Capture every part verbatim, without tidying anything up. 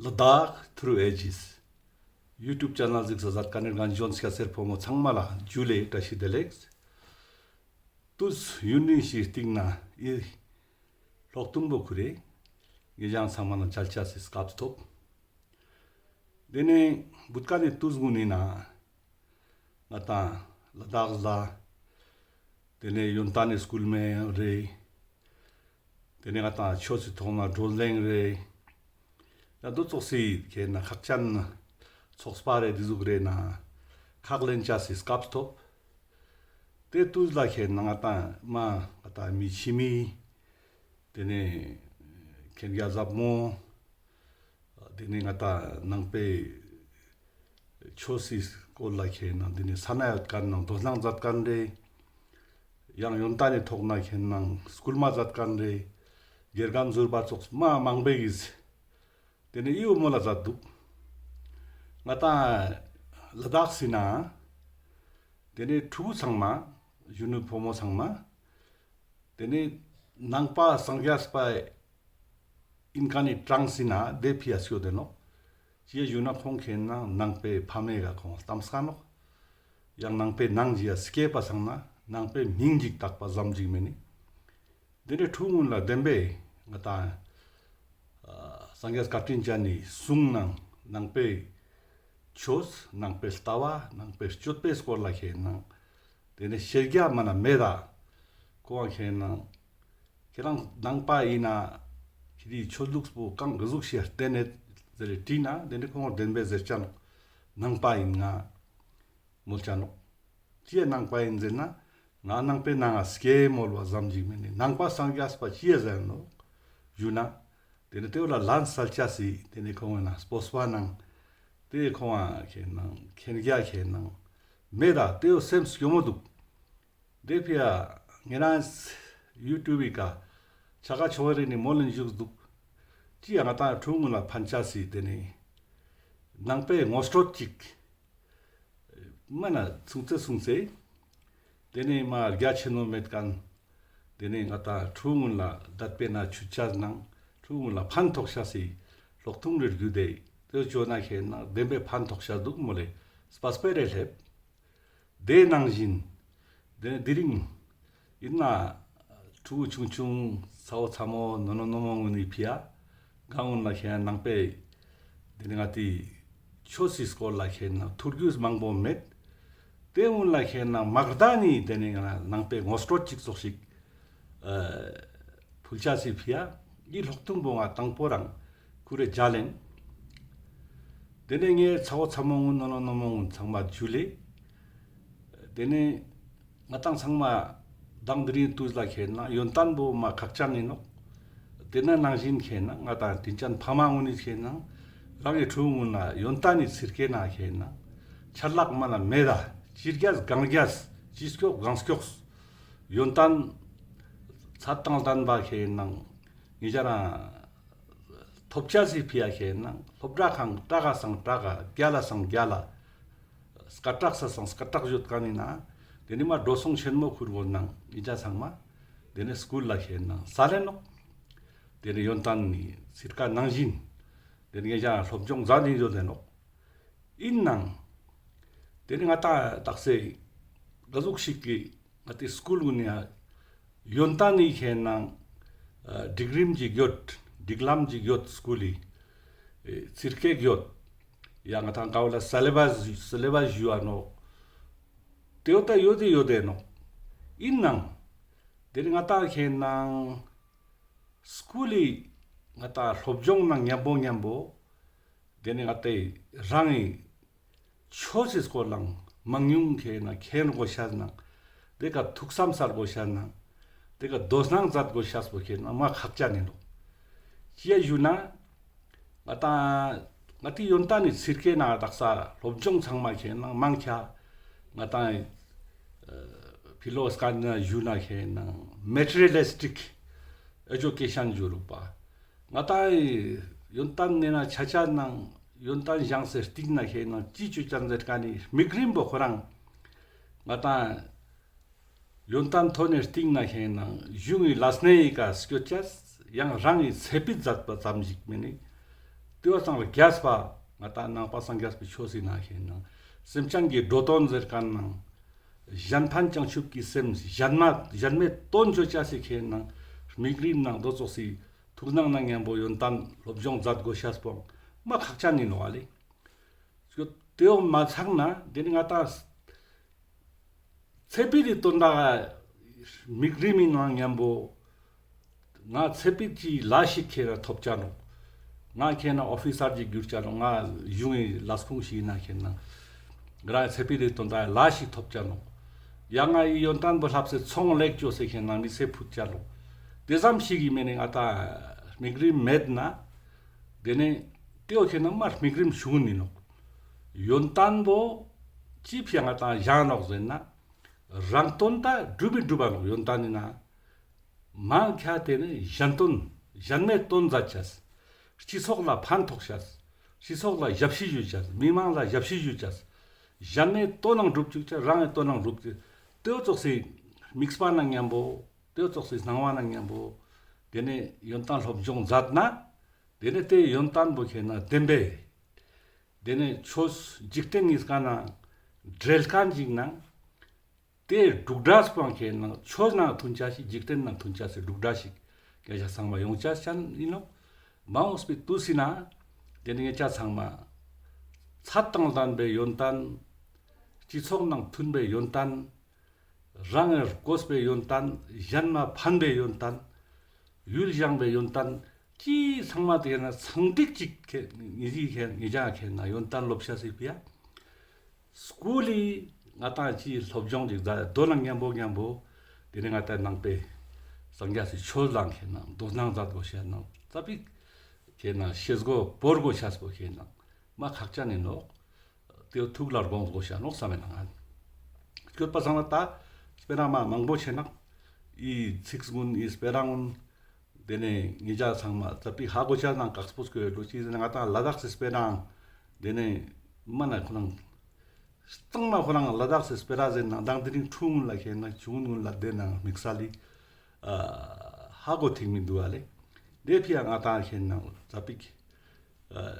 ལ་དྭགས་ཐྲུ་ཨེ་ཇིས་ཡུ་ཊུབ་ཆེ་ནལ་གཟིགས་ས་མཛད་མཁན་ནི་རྒན་གཞོན་སྐྱ་སེར་ཕོ་མོ་ཚང་མ་ལ་ཇུ་ལེ་བཀྲ་ཤིས་བདེ་ལེགས། ཏུས་ཡུན་རིང་ཞིག་སྟིང་ནེ་ཨི་ལྷོག་ཐུང་པོ་ཁུར་རེ་ངེ་ཞང་ཚང་མ་ལ་མཇལ་ཆ་སི་སྐབས་ཐོབ། ཏེ་ནེ་བུད་ཁན་ནི་ཏུས་གུན་ནི་ནང་ང་དང་ལ་དྭགས་ལ་ཏེ་ནེ་ཡོན་ཏན་ནི་སྐུལ་མ་རེ། ཏེ་ནེ་ང་དང་ཆོས་སི་ཐོག་ནེ་བགྲོ་གླེང་རེ། ཡང་དུ་ཙོགས་སི་ཁེ་ན་ཁག་ཅན་ཚོགས་པ་རེ་འི་ཟུག་རེ་ནང་ཁག་ལེན་ཆ་སི་སྐབས་ཐོབ། ཏེ་ཏུས་ལ་ཁེ་ན་ང་དང་མ་ང་དང་མི་ཕྱི་མི་ཏེ་ནེ་མཁྱེན་རྒྱ་ཟབ་མོ། ཏེ་ནེ་ང་དང་ནང་པའི་ཆོས་སི་སྐོར་ལ་ཁེ་ན་ཏེ་ནེ་ས་ན་ཡོད་ཁན་ནང་དོ་སྣང་མཛད་ཁན་རེ། ཡང་ཡོན་ཏན་ནི་ཐོག་ནེ་ཁེ་ན་སྐུལ་མ་མཛད་ཁན་རེ། དགེ་རྒན་ཟུར་པ་ཙོགས་མ་མང་པོ་ཞིག་ཏེ་ནེ་འི་བོ་མོལ་ལ་མཛད་དུག། ང་དང་ལ་དྭགས་སི་ནང་ཏེ་ནེ་ཕྲུ་གུ་ཚང་མ་གཞོན་ནུ་ཕོ་མོ་ཚང་མ་ཏེ་ནེ་ནང་པ་སངས་རྒྱས་པ་ཨིན་ཁན་ནི་གྲངས་སི་ནང་ཏེ་ཕི་ཡ་སྐྱོད་དེ་ནོག། ཅི་ཡ་ཞུ་ན་ཁོང་ཁེ་ན་ནང་པའི་ཕ་མེས་ཀ་ཁོང་གཏམ་སྐ་ནོག། ཡང་ནང་པའི་ནང་ཞི་ཡ་སྐྱེས་པ་ཚང་ན་ནང་པའི་མིང་ཞིག་བཏགས་པ་ཙམ་ཞིག་མེན་ནི། ཏེ་ནེ་ཕྲུ་གུ་གུན་ལ་བདེན་པའི་ང་དང་ཨ་སངས་རྒྱས་བཀའ་དྲིན་ཅན་ནི་གསུང་ནང་ནང་པའི་ཆོས་ནང་པའི་ལྟ་བ་ནང་པའི་སྤྱོད་པའི་སྐོར་ལ་ཁེ་ན་ཏེ་ནེ་ཤེས་རྒྱ་མ་ན་མེད་ད། ཁོང་ཁེ་ན་ཁྱེ་རང་ནང་པ་ཨིན་ན་ཁྱེ་རིའི་ཆོས་ལུགས་པོ་གང་ག་ཟུག་ཞིག་བརྟེན་ནེ་ཟེར་དྲིས་ན་ཏེ་ནེ་ཁོང་བདེན་པའི་ཟེར་ཆ་ནོག། ནང་པ་ཨིན་ང་མོལ་ཆ་ནོག། ཅི་ཡ་ནང་པ་ཨིན་ཟེར་ན་ང་ནང་པའི་ནང་ང་སྐྱེས་མོལ་བ་ཙམ་ཞིག་མེན་ནི། ནང་པ་སངས་རྒྱས་པ་ཅི་ཡ་ཟེར་ནོག་ཞུ་ན་ཏེ་ནེ་ཏེ་བོ་ལ་ལན་སལ་ཆ་སི་ཏེ་ནེ་ཁོང་ན་སྤོབས་པ་ནང་ཏེ་ཁོང་ཁེ་ན་མཁྱེན་རྒྱ་ཁེ་ན་མེད་ད། ཏེ་བོ་སེམས་སྐྱོ་མོ་དུག། ཏེ་ཕི་ཡ་ངེ་རང་ཡུ་ཊུབ་བི་ཀ་ཆ་ག་ཆོ་བ་རེ་ནི་མོལ་ལིན་ཞུགས་དུག། ཅི་ཡ་ང་དང་ཕྲུ་གུ་གུན་ལ་ཕན་ཆ་སི་ཏེ་ནེ་ནང་པའི་ངོ་སྤྲོད་ཅིག་མ་ན་སུང་ཙེ་སུང་ཙེ་ཏེ་ནེ་མ་རྒྱ་ཆེན་མོ་མེད་ཁན་ཏེ་ནེ་ང་དང་ཕྲུ་གུ་གུན་ལ་དད་པའི་ནང་ཆུད་ཆ་ནང་ཕྲུ་གུ་གུན་ལ་ཕན་ཐོགས་ཆ་སི་ལྷོག་ཐུང་རེ་རྒྱུད་དེ་ཏེ་ཅོ་ན་ཁེ་ན་བདེན་པའི་ཕན་ཐོགས་ཆ་དུག་མོལ་ལེ་སྤ་སྤེ་རེ་ལེབ། ཏེ་ནང་བཞིན་ཏེ་ནེ་དེ་རིང་ཨིན་ན་ཕྲུ་གུ་ཆུང་ཆུང་ཚ་བོ་ཚ་མོ་ནོ་ནོ་ནོ་མོ་གུན་ནི་ཕི་ཡ་གང་གུན་ལ་ཁེ་ན་ནང་པའི་ཏེ་ནེ་ང་ཏི་ཆོས་སི་སྐོར་ལ་ཁེ་ན་ཐུར་རྒྱུས་མང་པོ་མེད། ཏེ་གུན་ལ་ཁེ་ན་མག་རྡ་ནི་ཏེ་ནེ་ང་ནང་པའི་ངོ་སྤྲོད་ཅིག་ཙོགས་ཤིག་ཨ་ཕུལ་ཆ་སི་ཕི་ཡ་འི་ལྷོག་ཐུང་པོ་ང་དང་པོ་རང་ཁུར་རེ་མཇལ་ཨིན། ཏེ་ནེ་ངའི་ཚ་བོ་ཚ་མོ་གུན་ནོ་ནོ་ནོ་མོ་གུན་ཚང་མ་ཇུ་ལེ། ཏེ་ནེ་ང་དང་ཚང་མ་མདང་དེ་རིང་ཏུས་ལ་ཁེ་ན་ཡོན་ཏན་པོ་མ་ཁག་ཅན་ཨིན་ནོག། ཏེ་ན་ནང་བཞིན་ཁེ་ན་ང་དང་དྲིན་ཅན་ཕ་མ་གུན་ནི་ཁེ་ན་རང་གི་ཕྲུ་གུ་གུན་ལ་ཡོན་ཏན་ནི་ཚིར་ཁེ་ན་ཁེ་ན་ཆད་ལྷག་མ་ན་མེད་ད། ཅི་རྒྱས་གང་རྒྱས་ཅི་སྐྱོགས་གང་སྐྱོགས་ཡོན་ཏན་ཚད་དང་ལྡན་པ་ཁེ་ན་ངེ་ཅ་རང་ཐོབ་ཆ་སི་ཕི་ཡ་ཁེ་ན་སློབ་གྲྭ་ཁང་ཀྲག་ག་སང་ཀྲག་ག་རྒྱལ་ལ་སང་རྒྱལ་ལ་སྐད་གྲགས་ས་སང་སྐད་གྲགས་ཡོད་ཁན་ནི་ན་ཏེ་ནེ་མ་འགྲོ་སོང་ཆེན་མོ་ཁུར་བོ་ནང་ཨིན་ཅ་ཚང་མ་ཏེ་ནེ་སྐུལ་ལ་ཁེ་ན་ས་ལེ་ནོག། ཏེ་ནེ་ཡོན་ཏན་ནི་ཚིར་ཁ་ནང་བཞིན་ཏེ་ནེ་ངེ་ཅ་སློབ་སྦྱོང་མཛད་ནི་ཡོད་ལེ་ནོག། ཨིན་ནང་ཏེ་ནེ་ང་ཏང་དག་ས་ག་ཟུག་ཞིག་གི་ང་ཏི་སྐུལ་གུན་ཡ་ཡོན་ཏན་ནི་ཁེ་ན་ཨ་སྒྲིག་རིམ་ཅིག་ཡོད། སྒྲིག་ལམ་ཅིག་ཡོད། སྐུལ་ལི་ཨེ་ཚིར་ཁེག་ཡོད། ཡ་ང་ཏང་ག་བོ་ལ་སེ་ལེ་བས་སེ་ལེ་བས་ཞུ་བ་ནོག། ཏེ་བོ་ད་ཡོད་དེ་ཡོད་དེ་ནོག། ཨིན་ནང་ཏེ་ནེ་ང་ཏང་ཁེ་ན་སྐུལ་ལི་ང་ཏང་སློབ་སྦྱོང་ནང་ཉམ་པོ་ཉམ་པོ་ཏེ་ནེ་ང་ཏེ་རང་ངི་ཆོས་སི་སྐོར་ལའང་མང་ཉུང་ཁེ་ན་མཁྱེན་དགོས་ཤེས་ནང་ཏེ་ཀ་ཐུགས་བསམ་སལ་དགོས་ཤེས་ནང་ཏེ་ཀ་དོ་སྣང་མཛད་དགོས་ཤེས་པོ་ཁེ་ན་མ་ཁག་ཅན་ཨིན་ནོག། ཅི་ཡ་ཞུ་ན་ང་ཏང་ང་ཏི་ཡོན་ཏན་ནི་ཚིར་ཁེ་ན་དག་ས་སློབ་སྦྱོང་ཚང་མ་ཁེ་ན་མང་ཆེ་ང་ཏང་ཕི་ལོག་སྐད་ནེ་ཞུ་ན་ཁེ་ན་མེ་ཊི་རི་ཡལ་ལི་སི་ཊིག་ཨེ་ཇུ་ཀེ་ཤན་ཞུ་རུག་པ། ང་ཏང་ཡོན་ཏན་ནེ་ན་ཆ་ཆ་ནང་ཡོན་ཏན་སྦྱངས་སེ་སྟིང་ནེ་ཁེ་ན་ཅི་ཅོ་ཅན་ཟེར་ཁན་ནི་དམིགས་རིམ་པོ་ཁོ་རང་ང་ཏང་ཡོན་ཏན་ཐོན་ནེ་སྟིང་ནེ་ཁེ་ན་གཞུང་གི་ལས་སྣེ་ཡི་ཀ་སྐྱོད་ཅེས་ཡང་རང་གི་ཚེ་ཕིད་མཛད་པ་ཙམ་ཞིག་མེན་ནི། ཏེ་བོ་ཚང་ལ་རྒྱས་པ་ང་ཏང་ནང་པ་སངས་རྒྱས་པའི་ཆོས་སི་ནང་ཁེ་ནང་སེམས་ཅན་གྱི་འགྲོ་དོན་ཟེར་ཁན་ནང་གཞན་ཕན་བྱང་ཆུབ་ཀྱི་སེམས་གཞན་མ་གཞན་མའི་དོན་ཅོ་ཅེས་སི་ཁེ་ནང་དམིགས་རིམ་ནང་དོ་ཙོགས་སི་ཐུགས་སྣང་ནང་མཉམ་པོ་ཡོན་ཏན་སློབ་སྦྱོང་མཛད་དགོས་ཤེས་པོ་མ་ཁག་ཅན་ཨིན་ནོག་ཨ་ལེ། ཏེ་བོ་མ་ཚང་ན་ཏེ་ནེ་ང་ཏང་ཚེ་འཕོས་ཏེ་དོན་དག་དམིགས་རིམ་མི་ནང་མཉམ་པོ་ང་ཚེ་འཕོས་ཀྱི་ལས་ཤིག་ཁེ་ན་ཐོབ་ཅ་ནོག། ང་ཁེ་ན་ཨོ་ཕི་སར་ཅིག་གྱུར་ཅ་ནོག། ང་གཞུང་གི་ལས་ཁུངས་ཤིག་ན་ཁེ་ན་ང་ཚེ་འཕོས་ཏེ་དོན་དག་ལས་ཤིག་ཐོབ་ཅ་ནོག། ཡང་ང་ཡི་ཡོན་ཏན་པོ་ལྷབས་སེ་ཚོང་ལས་ཅོས་སེ་ཁེ་ན་མི་ཚེ་ཕུད་ཅ་ནོག། ཏེ་ཙམ་ཞིག་གི་མེ་ནེ་ང་ཏང་དམིགས་རིམ་མེད་ན་ཏེ་ནེ་ཏེ་བོ་ཁེ་ན་མ་དམིགས་རིམ་ཞུ་ནི་ནོག། ཡོན་ཏན་པོ་ཅི་ཕི་ང་ཏང་བཞག་ནོག་ཟེར་ན་རང་དོན་ད་སྒྲུབ་པའི་སྒྲུབ་པ་ནོག། ཡོན་ཏན་ནི་ན་མང་ཁ་ཏེ་ནེ་གཞན་དོན་གཞན་མའི་དོན་མཛད་ཅེས། སྤྱི་ཚོགས་ལ་ཕན་ཐོགས་ཅེས། སྤྱི་ཚོགས་ལ་ཞབས་ཕྱི་ཞུ་ཅེས། མི་མང་ལ་ཞབས་ཕྱི་ཞུ་ཅེས། གཞན་མའི་དོན་ནང་སྒྲུབ་ཅུག་ཅེས་རང་ངི་དོན་ནང་སྒྲུབ་ཅེས། ཏེ་བོ་ཙོགས་སི་དམིགས་པ་ནང་མཉམ་པོ་ཏེ་བོ་ཙོགས་སི་སྣང་བ་ནང་མཉམ་པོ་ཏེ་ནེ་ཡོན་ཏན་སློབ་སྦྱོང་མཛད་ན་ཏེ་ནེ་ཏེ་ཡོན་ཏན་པོ་ཁེ་ན་བདེན་པའི་ཏེ་ནེ་ཆོས་འཇིག་རྟེན་ནི་ཀ་ནང་འབྲེལ་ཁན་ཅིག་ནང་ཏེ་འབྲུག་སྒྲ་སྤང་ཁེ་ནང་ཆོས་ནང་མཐུན་ཅེས་ཤིག་འཇིག་རྟེན་ནང་མཐུན་ཅེས་སི་འབྲུག་སྒྲ་ཞིག་སྐད་ཆ་ཚང་མ་ཡོང་ཅེས་ཅན་ཨིན་ནོག། མ་འོངས་པའི་དུས་སི་ནང་ཏེ་ནེ་ངེད་ཅག་ཚང་མ་ཚད་དང་ལྡན་པའི་ཡོན་ཏན། སྤྱི་ཚོགས་ནང་མཐུན་པའི་ཡོན་ཏན། རང་ངི་དགོས་པའི་ཡོན་ཏན། གཞན་མ་ཕན་པའི་ཡོན་ཏན། ཡུལ་བཞེངས་པའི་ཡོན་ཏན། ཅི་ཚང་མ་ཏེ་ན་ཚང་ཏིག་ཅིག་ཁེ་ངེད་ཅག་ཁེ་ན་ཡོན་ཏན་སློབ་ཤེས་སི་ཕི་ཡ། སྐུལ་ལི་ང་ཏང་ཅི་སློབ་སྦྱོང་ཅིག་མཛད་དོ་ནང་མཉམ་པོ་མཉམ་པོ་ཏེ་ནེ་ང་ཏང་ནང་པའི་སངས་རྒྱས་སི་ཆོས་ལ་ཁེ་ན་དོ་སྣང་མཛད་དགོས་ཤེས་ནང་ཙ་པིག་ཁེ་ན་ཤེས་དགོས་བོར་དགོས་ཤེས་པོ་ཁེ་ན་མ་ཁག་ཅན་ཨིན་ནོག། ཏེ་བོ་ཐུགས་ལ་དགོངས་དགོས་ཤེས་ནོག་བསམ་མེད་ནང་ང་། སྐྱོད་པ་སང་ན་ད་སྤེ་ར་མ་མང་པོ་ཆེ་ནག་ཨི་ཚིག་གུན་ཨི་སྤེ་ར་གུན། ཏེ་ནེ་ངེད་ཅག་ཚང་མ་ཙ་པིག་ཧ་གོ་ཅེས་ནང་དཀགས་པོ་སྐྱོད་ལོ་ཅི་ཟེར་ན་ང་ཏང་ལ་དྭགས་སི་སྤེ་ར་ཏེ་ནེ་མ་ན་ཁོ་རང་སྟང་མ་ཁོ་རང་ལ་དྭགས་སི་སྤེ་ར་ཟེར་ན་དང་དེ་རིང་ཕྲུ་གུན་ལ་ཁེ་ན་ཆུང་གུན་ལ་ཏེ་ནང་དམིགས་བསལ་ལི་ཨ་ཧ་གོ་ཐིག་མི་འདུག་ཨ་ལེ། ཏེ་ཕི་ཡ་ང་ཏང་ཁེ་ན་ཙ་པིག་ཨ་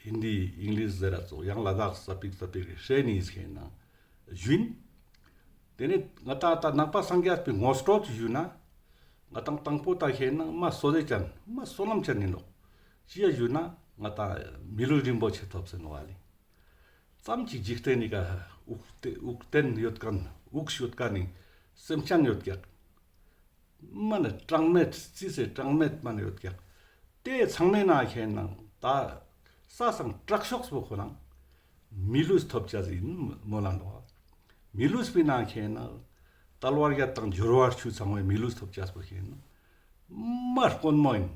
ཧིན་དི་ཨིང་ལིཤ་ཟེར་ར་ཙོགས་ཡང་ལ་དྭགས་ཙ་པིག་ཙ་པིག་ཧྲེ་ནི་ཁེ་ན་ཞུན། ཏེ་ནེ་ང་ཏང་ད་ནང་པ་སངས་རྒྱས་པའི་ངོ་སྤྲོད་ཞུ་ན་ང་ཏང་དང་པོ་ད་ཁེ་ན་མ་བསོད་བདེ་ཅན་མ་བསོད་ནམས་ཅན་ཨིན་ནོག། ཅི་ཡ་ཞུ་ན་ང་ཏང་མི་ལུས་རིན་པོ་ཆེ་ཐོབ་སེ་ནོག་ཨ་ལེ། ཙམ་ཅིག་འཇིག་རྟེན་ནི་ཀ་དབུགས་ཏེ་དབུགས་རྟེན་ཡོད་ཁན་དབུགས་ཡོད་ཁན་ནི་སེམས་ཅན་ཡོད་ཀྱག། མ་ནེ་གྲངས་མེད་རྩིས་སེ་གྲངས་མེད་མ་ནེ་ཡོད་ཀྱག། ཏེ་ཚང་མའི་ནང་ཁེ་ན་ད་ས་སང་དྲག་ཤོས་པོ་ཁོ་རང་མི་ལུས་ཐོབ་ཅེས་ཨིན་མོལ་ལ་འདུག། མི་ལུས་པའི་ནང་ཁེ་ན་དལ་བ་བརྒྱད་དང་འབྱོར་བ་བཅུ་ཚང་བའི་མི་ལུས་ཐོབ་ཅེས་པོ་ཁེ་ན་མ་དཀོན་མོ་ཨིན།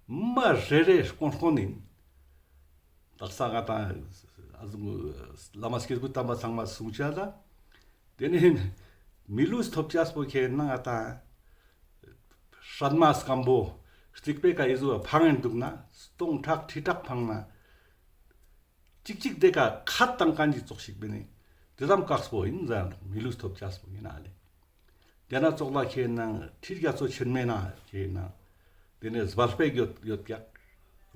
མ་རེ་རེ་དཀོན་དཀོན་ཨིན། དག་ས་ང་ཏང་ཨ་ཟུག་བླ་མ་སྐྱེས་བུ་དམ་པ་ཚང་མ་གསུང་ཅེས་ལ། ཏེ་ནེ་མི་ལུས་ཐོབ་ཅེས་པོ་ཁེ་ན་ང་ཏང་སྲན་མ་སྐམ་པོ་རྩིག་པའི་ཀ་ཨི་ཟུག་ཕང་ཨིན་འདུག་ན་སྟོང་ཕྲག་ཁྲི་ཕྲག་ཕང་ན་ཅིག་ཅིག་ཏེ་ཀ་ཁ་བཏང་ཁན་ཅིག་ཙོགས་ཤིག་པེ་ནེ་ཏེ་ཙམ་དཀགས་པོ་ཨིན་ཟེར་མི་ལུས་ཐོབ་ཅེས་པོ་ཨིན་ཨ་ལེ། ཏེ་ན་ཙོགས་ལ་ཁེ་ན་ཁྲི་རྒྱ་མཚོ་ཆེན་མོའི་ནང་ཁེ་ན་ཏེ་ནེ་སྦལ་པ་ཡོད་ཡོད་ཀྱག།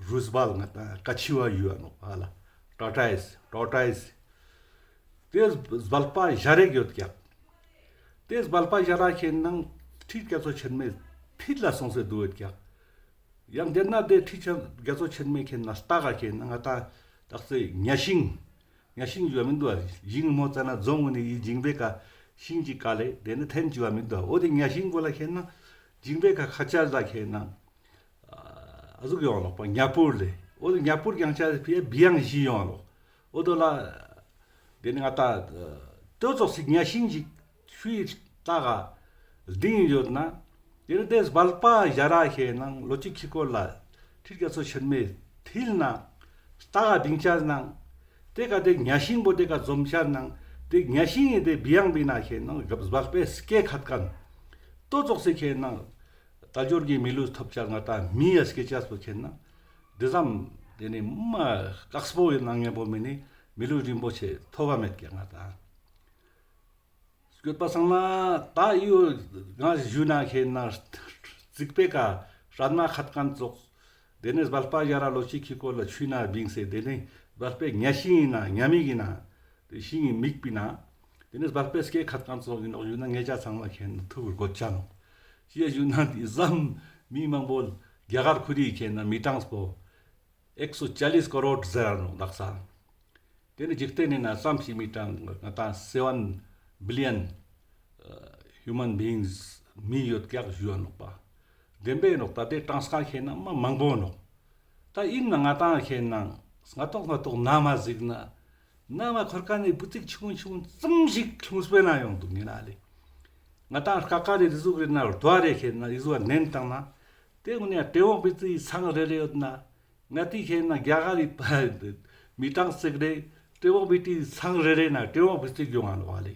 རུས་སྦལ་ང་ཏང་ཀ་ཆི་བ་ཡུ་ཨ་ནོག་ཧ་ལ་ཊོར་ཊོའིས་ཊོར་ཊོའིས། ཏེ་སྦལ་པ་ཞལ་རས་ཡོད་ཀྱག། ཏེ་སྦལ་པ་ཞལ་རས་ཁེ་ན་ཁྲི་རྒྱ་མཚོ་ཆེན་མོའི་ཐིལ་ལ་སོང་སེ་འདུག་ཡོད་ཀྱག། ཡང་ཏེ་ན་ཏེ་ཁྲི་རྒྱ་མཚོ་ཆེན་མོའི་ཁེ་ན་ལྟག་ག་ཁེ་ན་ང་ཏང་དག་ས་གཉའ་ཤིང་། གཉའ་ཤིང་ཞུ་བ་མི་འདུག་པ། ཞིང་མོ་ཙ་ན་རྫོང་ངུན་ནི་ཡི་ཞིང་པའི་ཀ་ཤིང་ཅིག་ཀ་ལེ་ཏེ་ནེ་ཐེན་ཞུ་བ་མི་འདུག་པ། འོ་ཏེ་གཉའ་ཤིང་གོ་ལ་ཁེ་ན་ཞིང་པའི་ཀ་ཁ་ཆ་ལ་ཁེ་ན་ཨ་ཟུག་ཡོང་ལོག་པ་གཉའ་སྤུར་ལེ། འོ་ཏེ་གཉའ་སྤུར་གྱང་ཆ་ཕི་ཡ་བི་ཡང་ཞིག་ཡོང་ལོག། འོ་དོ་ལ་ཏེ་ནེ་ང་ཏང་ཏོ་ཙོགས་སི་གཉའ་ཤིང་ཞིག་ཆུའི་ལྟག་ག་ལྡིང་ཡོད་ན། ཏེ་ནེ་ཏེ་སྦལ་པ་ཞལ་རས་ཁེ་ན་ལོ་གཅིག་གི་སྐོར་ལ་ཁྲི་རྒྱ་མཚོ་ཆེན་མོའི་ཐིལ་ན་ལྟག་ག་ལྡིང་ཆ་ནང་ཏེ་ཀ་ཏེ་གཉའ་ཤིང་པོ་ཏེ་ཀ་འཛོམས་ཆ་ནང་ཏེ་གཉའ་ཤིང་ངི་ཏེ་བི་ཡང་བི་ན་ཁེ་ན་སྦལ་པའི་སྐེ་ཁད་ཁན་ཏོ་ཙོགས་སི་ཁེ་ན་དལ་འབྱོར་གྱི་མི་ལུས་ཐོབ་ཆ་ང་ཏང་མི་ཡ་སྐྱེ་ཆ་སོ་ཁེ་ན་ཏེ་ཙམ་ཏེ་ནེ་མ་དཀགས་པོ་ཨིན་ནང་ངེ་པོ་མེ་ནེ་མི་ལུས་རིན་པོ་ཆེ་ཐོབ་པ་མེད་ཀྱག་ང་ཏང་། སྐྱོད་པ་སང་ན་ད་ཡོ་ང་ཞུ་ན་ཁེ་ན་རྩིག་པའི་ཀ་སྲན་མ་ཁད་ཁན་ཙོགས། དེ་ནས་སྦལ་པ་ཡ་ར་ལོ་ཅིག་ཁི་སྐོར་ལ་ཆུ་ན་བིང་སེ་དེ་ནས་སྦལ་པའི་ཉ་ཤིང་ཡིན་ན་ཉ་མིག་ཡིན་ན་དེ་ཤིང་ངི་མིག་པིན་ན་དེ་ནས་སྦལ་པའི་སྐེ་ཁད་ཁན་ཙོགས་ཡིན་ནོག་ཞུ་ན་ངེད་ཅག་ཚང་མ་ཁེན་ན་ཐུག་གོ་ཆ་ནོག་ཅི་ཡ་ཞུ་ན་དེ་ཙམ་མི་མང་པོ་རྒྱ་གར་ཁོ་རིའི་ཁེན་ན་མི་གྲངས་པོ་ཨེག་སོ་ཅ་ལིས་ཀོ་རོར་ཟེར་ར་ནོག་དག་ས། དེ་ནི་འཇིག་རྟེན་ནི་ན་ཙམ་ཞིག་མི་གྲངས་ང་ཏང་སེ་བན་བི་ལི་ཡན་ཧིའུ་མན་བིངས་མི་ཡོད་ཀྱག་ཞུ་ཡ་ནོག་པ། བདེན་པའི་ནོག་ད་དེ་གྲངས་ཀ་ཁེན་ན་མ་མང་པོ་ནོག་ད་ཡིན་ན་ང་ཏང་ཁེན་ན་སྔ་ཏོག་སྔ་ཏོག་ན་མ་ཟིག་ན་ན་མ་འཁོར་ཀ་ནི་བུ་ཙིག་ཆུང་ཆུང་ཙམ་ཞིག་ལྷུང་སྤེ་ན་ཡོང་འདུག་ངེ་ན་ལེ། ང་ཏང་ཀ་ཀ་རེ་རི་ཟུག་རེ་ན་རྡོ་རེ་ཁེན་ན་རི་ཟུག་ནན་བཏང་ན་དེ་ངུ་ནི་ཡ་ཏྲེ་བོང་བི་ཙི་ཚང་རེ་རེ་ཡོད་ན། ང་ཏི་ཁེན་ན་རྒྱ་གར་རི་མི་གྲངས་ཙིག་རེ་ཏྲེ་བོང་བི་ཏི་ཚང་རེ་རེ་ན་ཏྲེ་བོང་བི་ཙིག་ཡོང་ང་ནོག་ལེ།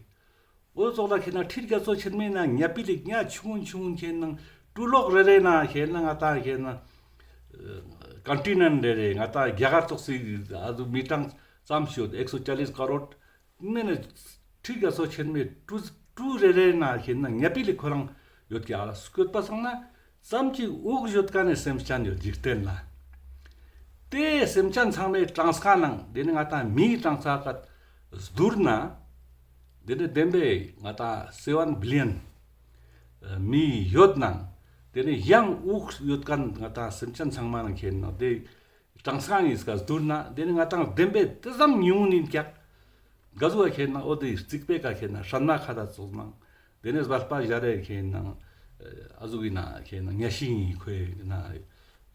འོ་ཙོགས་ལ་ཁེན་ན་ཁྲིར་རྒྱ་མཚོ་ཆེན་མོའི་ན་ཉ་པི་ལིག་ཉ་ཆུང་ཆུང་ཁེན་ན་ཀྲུ་ལོག་རེ་རེ་ན་ཁེན་ན་ང་ཏང་ཁེན་ན་ཀོན་ཊི་ནེན་རེ་རེ་ང་ཏང་རྒྱ་གར་ཙོགས་སི་ཨ་ཟུ་མི་གྲངས་ཙམ་ཤོད་ཨེག་སོ་ཅ་ལིས་ཀ་རོར་མེ་ནི་ཁྲིར་རྒྱ་མཚོ་ཆེན་མོའི་ཀྲུ་ཀྲུ་རེ་རེ་ན་ཁེན་ན་ཉ་པི་ལིག་ཁོ་རང་ཡོད་ཀྱག་ལ་སྐྱོད་པ་སང་ན་ཙམ་ཅིག་འུག་ཡོད་ཀ་ནི་སེམས་ཅན་ཡོད་འཇིག་རྟེན་ལ། དེ་སེམས་ཅན་ཚང་མའི་གྲངས་ཀ་ནང་དེ་ནི་ང་ཏང་མིའི་གྲངས་ཀ་ཀ་བསྡུར་ན་དེ་ནི་བདེན་པའི་ང་ཏང་སེ་བན་བི་ལི་ཡན་མི་ཡོད་ནང་དེ་ནི་ཡང་འུག་ཡོད་ཀ་ང་ཏང་སེམས་ཅན་ཚང་མ་ནང་ཁེན་ན་དེ་གྲངས་ཀ་ཡིན་སྐ་བསྡུར་ན་དེ་ནི་ང་ཏང་བདེན་པའི་དེ་ཙམ་ཉུང་ནིན་ཀྱག་ག་ཟུག་ཁེན་ན་འོ་དེ་རྩིག་པའི་ཀ་ཁེན་ན་སྲན་མ་ཁ་ད་ཙོགས་ནང་དེ་ནས་སྦལ་པ་ཞ་རེ་ཁེན་ན་ཨ་ཟུག་གི་ན་ཁེན་ན་ཉ་ཤིང་ཁོའི་ན་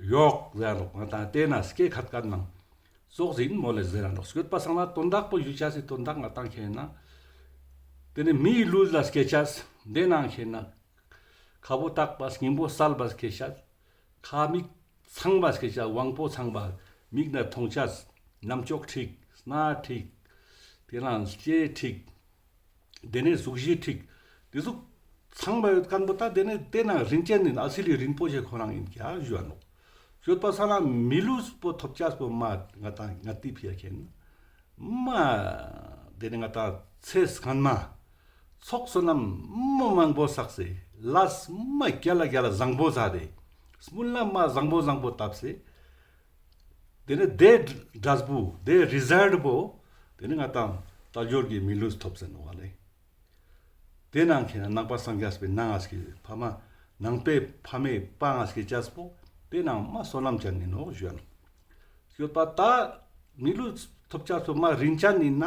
ཡོག་ཟེར་རོག་ང་ཏང་དེ་ན་སྐེ་ཁད་ཀ་ནང་ཙོགས་ཡིན་མོ་ལེ་ཟེར་རོག་སྐྱོད་པ་སང་ན་དོན་དག་པོ་ཞུ་ཆ་སི་དོན་དག་ང་ཏང་ཁེན་ན་དེ་ནས་མིའི་ལུས་ལ་སྐེ་ཆ་དེ་ནང་ཁེན་ན་ཁ་བོ་དག་པ་སྙིང་པོ་གསལ་བ་སྐེ་ཆ་ཁ་མིག་ཚང་བ་སྐད་ཆ་དབང་པོ་ཚང་བ་མིག་ན་མཐོང་ཆ་རྣམ་ཅོག་ཁྲིག་སྣ་ཁྲིག་དེ་ན་ལྕེ་ཁྲིག་དེ་ནས་གཟུགས་གཞི་ཁྲིག་དེ་ཟུག་ཚང་བ་ཡོད་ཁན་པོ་ད་དེ་ནས་དེ་ན་རིན་ཅན་ནི་ཨ་སི་ལི་རིན་པོ་ཆེ་ཁོ་རང་ཡིན་ཀྱག་ཞུ་བ་ནོག་ཞོད་པ་ས་ན་མི་ལུས་པོ་ཐོབ་ཆ་པོ་མ་ང་ཏང་ང་ཏི་ཕི་ཡ་ཁེན་མ། དེ་ནི་ང་ཏང་ཚེ་སྔན་མ་ཚོགས་བསོད་ནམས་མ་མང་པོ་བསགས་སེ་ལས་མ་རྒྱ་ལ་རྒྱ་ལ་བཟང་པོ་བསགས་ཏེ་སྨོན་ལམ་མ་བཟང་པོ་བཟང་པོ་བཏབ་སེ་དེ་ནི་དེ་འབྲས་བུ་དེ་རི་ཟལ་པོ་དེ་ནི་ང་ཏང་དལ་འབྱོར་གྱི་མི་ལུས་ཐོབ་སེ་ནོག་ལེ། དེ་ནང་ཁེན་ན་ནང་པ་སངས་རྒྱས་པའི་ནང་ང་སྐྱེ་ཕ་མ་ནང་པའི་ཕ་མའི་པ་ང་སྐྱེ་ཆ་པོ་དེ་ནང་མ་བསོད་ནམས་ཅན་ནི་ནོག་ཞུ་ཡ་ནོག་ཞོད་པ་ད་མི་ལུས་ཐོབ་ཆ་པོ་མ་རིན་ཅན་ཡིན་ན་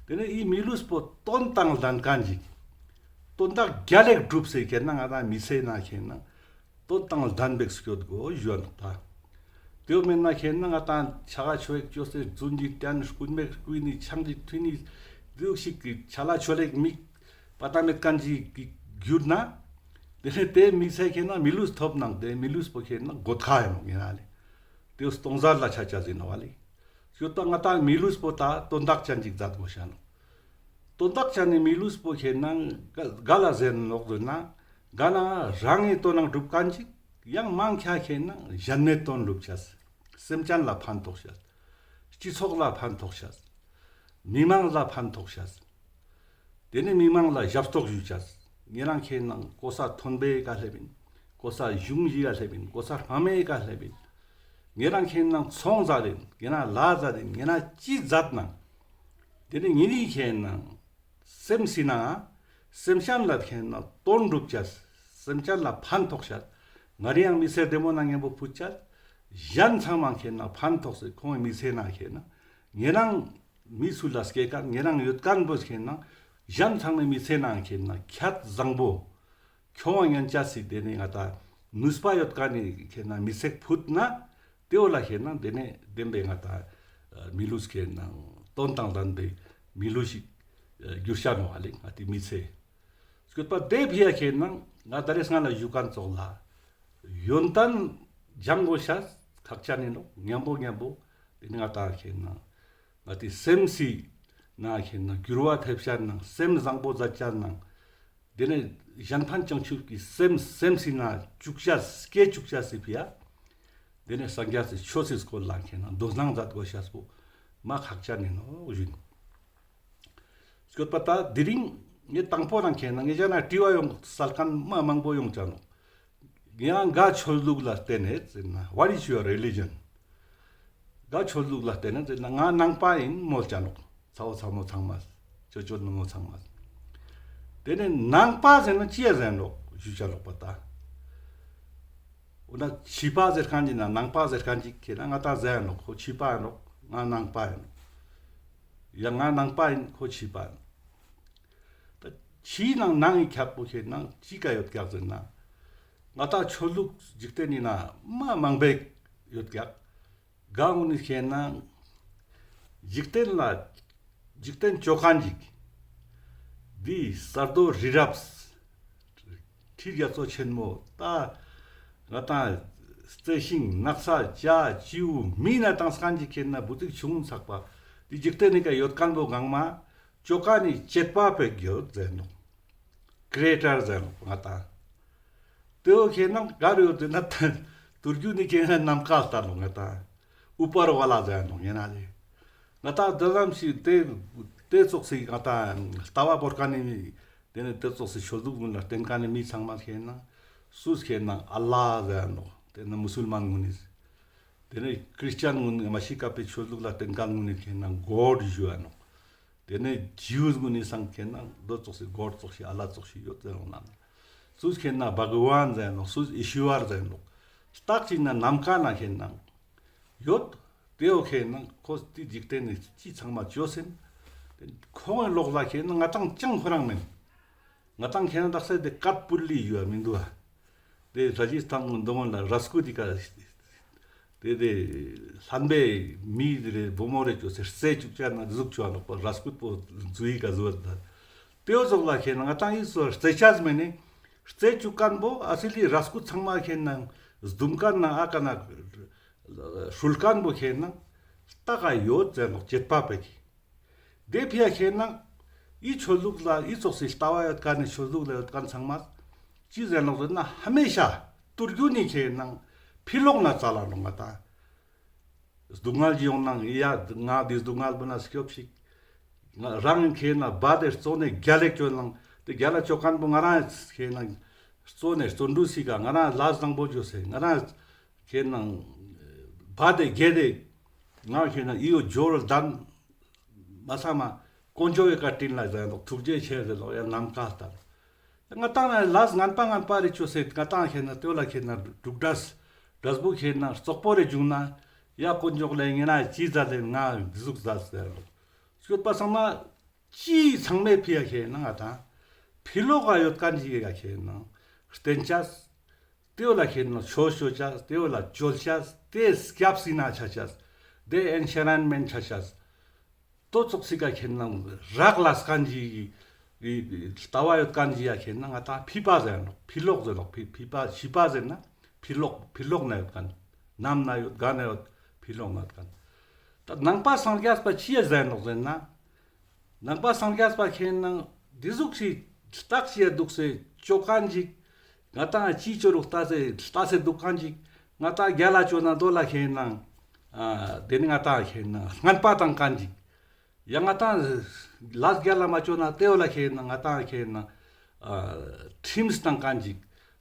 དེ་ནི་ཨི་མི་ལུས་པོ་དོན་དང་ལྡན་ཁན་ཞིག་དོན་དག་རྒྱལ་ལེགས་སྒྲུབ་སེ་ཁེན་ན་ང་ཏང་མི་ཚེ་ནང་ཁེན་ན་དོན་དང་ལྡན་པའི་སྐྱོད་དགོས་ཞུ་ཡ་ནོག་ད། དེའོ་མེན་ན་ཁེན་ན་ང་ཏང་ཆ་ག་ཆོ་ཡེག་ཅོས་ཏེ་རྫུན་གྱི་བསྟན་རྐུན་མས་རྐུས་ནི་ཆང་གི་ཐུན་ནི་དེའོ་ཞིག་གི་ཆ་ལ་ཆོ་ལེག་མིག་པ་ཏ་མེད་ཁན་ཞིག་གི་གྱུར་ན་དེ་ནས་དེ་མི་ཚེ་ཁེན་ན་མི་ལུས་ཐོབ་ནང་དེ་མི་ལུས་པོ་ཁེན་ན་གོད་ཁ་ཡིན་ནོག་ཡིན་ན་ལེ། དེའོ་སྟོང་ཟད་ལ་ཆ་ཆ་ཟིན་ནོག་ལེ། ཞོད་པ་ང་ཏང་མི་ལུས་པོ་ད་དོན་དག་ཅན་ཅིག་མཛད་དགོས་ཤ་ནོག་དོན་དག་ཅན་ནི་མི་ལུས་པོ་ཁེན་ན་ག་ག་ལ་ཟེར་ནོག་ཟེར་ན་ག་ན་རང་ངི་དོན་ནང་སྒྲུབ་ཁན་ཅིག་ཡང་མང་ཆེ་ཁེན་ན་གཞན་མའི་དོན་སྒྲུབ་ཆ། སེམས་ཅན་ལ་ཕན་ཐོགས་ཆ། སྤྱི་ཚོགས་ལ་ཕན་ཐོགས་ཆ། མི་མང་ལ་ཕན་ཐོགས་ཆ། དེ་ནི་མི་མང་ལ་ཞབས་ཏོག་ཞུ་ཆ། ཉེ་རང་ཁེན་ན་གོ་ས་མཐོན་པོའི་ཀ་སླེབས་ཡིན། གོ་ས་གཞུང་གི་ཀ་སླེབས་ཡིན། གོ་ས་དམའ་མོའི་ཀ་སླེབས་ཡིན། ཉེ་རང་ཁེན་ན་ཚོང་མཛད་ཡིན། ཉེ་རང་ལ་མཛད་ཡིན། ཉེ་རང་ཅི་མཛད་ན་དེ་ནི་ཉེ་རི་ཁེན་ན་སེམས་སི་ན་སེམས་ཅན་ལ་ཁེན་ན་དོན་སྒྲུབ་ཆ། སེམས་ཅན་ལ་ཕན་ཐོགས་ཆ། ང་རི་ཡང་མི་ཚེ་བདེ་མོ་ནང་ཉམ་པོ་ཕུད་ཆ། གཞན་ཚང་མ་ཁེན་ན་ཕན་ཐོགས་སེ་ཁོང་མི་ཚེ་ན་ཁེན་ན་ཉེ་རང་མི་སུ་ལ་སྐྱེ་ཁན་ཉེ་རང་ཡོད་ཁན་པོ་ཁེན་ན་གཞན་ཚང་མའི་མི་ཚེ་ནང་ཁེན་ན་ཁྱད་བཟང་པོ་ཁྱོང་བ་ཉན་ཆ་སི་དེ་ནི་ང་ཏང་ནུས་པ་ཡོད་ཁན་ནི་ཁེན་ན་མི་ཚེ་ཕུད་ན་དེའོ་ལ་ཁེན་ན་དེ་ནི་བདེན་པའི་ང་ཏང་མི་ལུས་ཁེན་ན་དོན་དང་ལྡན་པའི་མི་ལུས་ཤིག་གྱུར་ཤ་ནོག་ལེ་ང་ཏི་མི་ཚེ། སྐྱོད་པ་དེ་ཕི་ཡ་ཁེན་ན་ང་ད་རེས་ང་ལ་ཞུ་ཁན་ཙོགས་ལ་ཡོན་ཏན་སྦྱང་དགོས་ཤ་ཁག་ཅན་ཡིན་ནོག་ཉམ་པོ་ཉམ་པོ་དེ་ནི་ང་ཏང་ཁེན་ན་ང་ཏི་སེམས་སི་ན་ཁེན་ན་འགྱུར་བ་ཐེབས་ཤ་ནང་སེམས་བཟང་པོ་མཛད་ཆ་ནང་དེ་ནས་གཞན་ཕན་བྱང་ཆུབ་ཀྱི་སེམས་སེམས་སི་ན་བཅུག་ཆ་སྐྱེ་བཅུག་ཆ་སི་ཕི་ཡ། དེ་ནས་སངས་རྒྱས་སི་ཆོས་སི་སྐོར་ལ་ཁེན་ན་དོ་སྣང་མཛད་དགོས་ཤ་པོ་མ་ཁག་ཅན་ཡིན་ནོག་ཞུ་ཡིན། སྐྱོད་པ་ད་དེ་རིང་ངས་དང་པོ་རང་ཁེན་ན་ངེད་ཅག་ན་དྲི་བ་ཡོང་སལ་ཁན་མ་མང་པོ་ཡོང་ཆ་ནོག་ཡང་ག་ཆོས་ལུགས་ལ་བརྟེན་ནས་ཟེར་ན། What is your religion? ག་ཆོས་ལུགས་ལ་བརྟེན་ནས་ཟེར་ན། ང་ནང་པ་ཡིན་མོལ་ཅ་ནོག། ཚ་བོ་ཚ་མོ་ཚང་མ། ཅོ་ཅོ་ནུ་མོ་ཚང་མ། དེ་ནས་ནང་པ་ཟེར་ན་ཅི་ཡ་ཟེར་ནོག་ཞུ་ཅ་ནོག་པ་ད། འོ་ན་ཕྱི་པ་ཟེར་མཁན་ཅིག་ན་ནང་པ་ཟེར་མཁན་ཅིག་ཁེ་ན་ང་ཏང་ཟེར་ནོག། ཁོ་ཕྱི་པ་ཡིན་ནོག། ང་ནང་པ་ཡིན་ནོག། ཡང་ང་ནང་པ་ཡིན། ཁོ་ཕྱི་པ་ཡིན་ནོག། ད་ཕྱི་ནང་ནང་གི་ཁྱད་པར་ཁེ་ན་ཅི་ག་ཡོད་ཀྱག་ཟེར་ན། ང་ཏང་ཆོས་ལུགས་འཇིག་རྟེན་ནི་ན་མ་མང་པོ་ཡོད་ཀྱག། ག་གུན་ནི་ཁེ་ན་འཇིག་རྟེན་ལ་འཇིག་རྟེན་ཅོ་མཁན་ཅིག། འདི་ས་རྡོ་རི་རབ། ཁྲི་རྒྱ་མཚོ་ཆེན་མོ། ད་ང་ཏང་རྩི་ཤིང་ནགས་ཚལ་བྱ་བྱིའུ་མི་ན་ཏང་མཁན་ཅིག་ཁེ་ན་བུ་ཙིག་ཆུང་ཚག་པ། འདི་འཇིག་རྟེན་ནི་ཀ་ཡོད་མཁན་བོ་གང་མ་ཅོ་མཁན་ནི་བྱེད་པ་པོ་ཡོད་ཟེར་ནོག། ཀྲི་ཨེ་ཊར་ཟེར་ནོག་ང་ཏང་། དེའོ་ཁེ་ན་ག་རུ་ཡོད་ཟེར་ན། ད་དུར་རྒྱུ་ནི་ཁེ་ན་ནམ་མཁའ་ལྟར་ནོག་ང་ཏང་། ཨུ་པར་ཝ་ལ་ཟེར་ནོག་ཡིན་ན་ལེ། ང་ཏང་དེ་ཙམ་ཞིག་དེ་དེ་ཙོགས་སི་ང་ཏང་ལྟ་བ་བོར་མཁན་ནི་མི། དེ་ནས་དེ་ཙོགས་སི་ཆོས་ལུགས་གུན་ལ་བརྟེན་མཁན་ནི་མི་ཚང་མ་ཁེ་ན་སུས་ཁེ་ན་ཨལ་ལ་ཟེར་ནོག། དེ་ནས་མུ་སུལ་མན་གུན་ནི། དེ་ནས་ཀྲིས་ཅན་གུན་ནི་མ་ཤི་ཀ་པའི་ཆོས་ལུགས་ལ་བརྟེན་མཁན་གུན་ནི་ཁེ་ན་གོཌ་ཞུ་ཡ་ནོག། དེ་ནས་ཇིའུས་གུན་ནི་སང་ཁེ་ན་དོ་ཙོགས་སི་གོཌ་ཙོགས་ཤིག་ཨལ་ལ་ཙོགས་ཤིག་ཡོད་ཟེར་ནོག་ན། སུས་ཁེ་ན་བྷ་ག་ཝན་ཟེར་ནོག། སུས་ཨི་ཤུ་ཝར་ཟེར་ནོག། སྟག་ཅིག་ན་ནམ་མཁའ་ན་ཁེ་ན་ཡོད། དེའོ་ཁེ་ན་ཁོ་དེ་འཇིག་རྟེན་ནི་ཅི་ཚང་མ་ཅོས་ཟིན། ཁོང་གི་ལོགས་ལ་ཁེ་ན་ང་ཏང་ཅང་ཁོ་རང་མེན། ང་ཏང་ཁེ་ན་དག་ས་དེ་ཀཊ་པུ་ལི་ཡོད་མི་འདུག་ཨ། དེ་ར་ཇི་སྟན་གུན་དོ་གུན་ལ་ར་སྐུད་དི་ཀ། དེ་དེ་ལྷན་པའི་མི་དེ་རེ་བུ་མོ་རེ་ཅོས་སེ་རྩེ་བཅུག་ཅ་ན་ཟུག་ཅོ་ཨ་ནོག་པ། ར་སྐུད་པོ་འཛུལ་ཡི་ཀ་ཟུག་ད། དེའོ་ཙོགས་ལ་ཁེ་ན་ང་ཏང་ཨི་ཙོགས་རྩེ་ཅས་མེན་ནི། རྩེ་བཅུག་མཁན་བོ་ཨ་སི་ལི་ར་སྐུད་ཚང་མ་ཁེ་ན་སྡུམ་མཁན་ན་ཨ་ཀ་ན་སྲུལ་མཁན་བོ་ཁེ་ན་སྟག་ག་ཡོད་ཟེར་ནོག་བྱེད་པ་པོ་གི། དེ་ཕི་ཡ་ཁེ་ན་ཨི་ཆོས་ལུགས་ལ་ཨི་ཙོགས་སི་ལྟ་བ་ཡོད་མཁན་ནི་ཆོས་ལུགས་ལ་ཡོད་མཁན་ཚང་མ་ཅི་ཟེར་ནོག་ཟེར་ན་ཧ་མེ་ཤ་དུར་རྒྱུ་ནི་ཁེ་ན་ཕི་ལོག་ན་ཙལ་ལ་ནོག་ང་ཏང་། སྡུག་བསྔལ་ཅིག་ཡོང་ན་ཡ་ང་འདི་སྡུག་བསྔལ་བོ་ན་སྐྱོབ་ཤིག། ང་རང་ཁེ་ན་བ་དེ་བཙོ་ནས་རྒྱལ་ལེགས་ཅོ་ནང་དེ་རྒྱལ་ལ་ཅོ་མཁན་བོ་ང་རང་ཁེ་ན་བཙོ་ནས་བརྩོན་འགྲུས་སི་ཀ་ང་རང་ལས་བཟང་པོ་ཅོས་སེ་ང་རང་ཁེ་ན་བ་དེ་རྒྱལ་དེ་ང་ཁེ་ན་ཨི་ཡོ་ཇོར་དན་མ་ས་མ་དཀོན་མཆོག་གི་བཀའ་དྲིན་ལ་ཟེར་ནོག་ཐུགས་རྗེ་ཆེ་ཟེར་ནོག་ཡ་ནམ་མཁའ་ལྟར། ང་ཏང་ན་ལས་ངན་པ་ངན་པ་རེ་ཅོས་སེ་ང་ཏང་ཁེ་ན་དེ་བོ་ལ་ཁེ་ན་འབྲུག་སྒྲ་སྒྲ་སྦུག་ཁེ་ན་རྩོག་པོ་རེ་བྱུང་ན་ཡ་དཀོན་མཆོག་ལེ་ངེ་ན་ཅི་ཟ་ལེ་ང་འདི་ཟུག་ཟ་ཟེར་ལོ། སྐྱོད་པ་ཚང་མ་ཅི་ཚང་མའི་ཕི་ཡ་ཁེ་ན་ང་ཏང་ཕི་ལོག་ག་ཡོད་མཁན་ཅིག་ག་ཁེ་ན་བརྟེན་ཅས། དེ་བོ་ལ་ཁེ་ན་ཆོས་ཅོ་ཅས། དེ་བོ་ལ་ཅོལ་ཅས། དེ་སྐྱབས་སི་ན་ཆ་ཅས། དེ་ཨེན་ཤ་རན་མེན་ཆ་ཅས། དོ་ཙོགས་སི་ཀ་ཁེ་ན་རག་ལས་མཁན་ཅིག་གི་ལྟ་བ་ཡོད་མཁན་ཅིག་ཡ་ཁེ་ན་ང་ཏང་ཕི་པ་ཟེར་ནོག། ཕི་ལོག་ཟེར་ནོག། ཕི་ཕི་པ་ཕི་པ་ཟེར་ན་ཕི་ལོག་ཕི་ལོག་ན་ཡོད་མཁན། ནམ་ན་ཡོད་ག་ན་ཡོད་ཕི་ལོག་ན་ཡོད་མཁན། ད་ནང་པ་སངས་རྒྱས་པ་ཅི་ཡ་ཟེར་ནོག་ཟེར་ན། ནང་པ་སངས་རྒྱས་པ་ཁེ་ན་འདི་ཟུག་ཞིག་སྟག་ཅིག་ཡ་འདུག་སེ་ཅོ་མཁན་ཅིག། ང་ཏང་ཅི་ཅོ་རུག་ལྟ་སེ་ལྟ་སེ་འདུག་མཁན་ཅིག། ང་ཏང་རྒྱལ་ལ་ཅོ་ན་དོ་ལ་ཁེ་ན་ཨ་དེ་ནི་ང་ཏང་ཁེ་ན་ངན་པ་བཏང་མཁན་ཅིག། ཡང་ང་ཏང་ལས་རྒྱལ་ལ་མ་ཅོ་ན་དེ་བོ་ལ་ཁེ་ན་ང་ཏང་ཁེ་ན་ཨ་ཁྲིམས་བཏང་མཁན་ཅིག།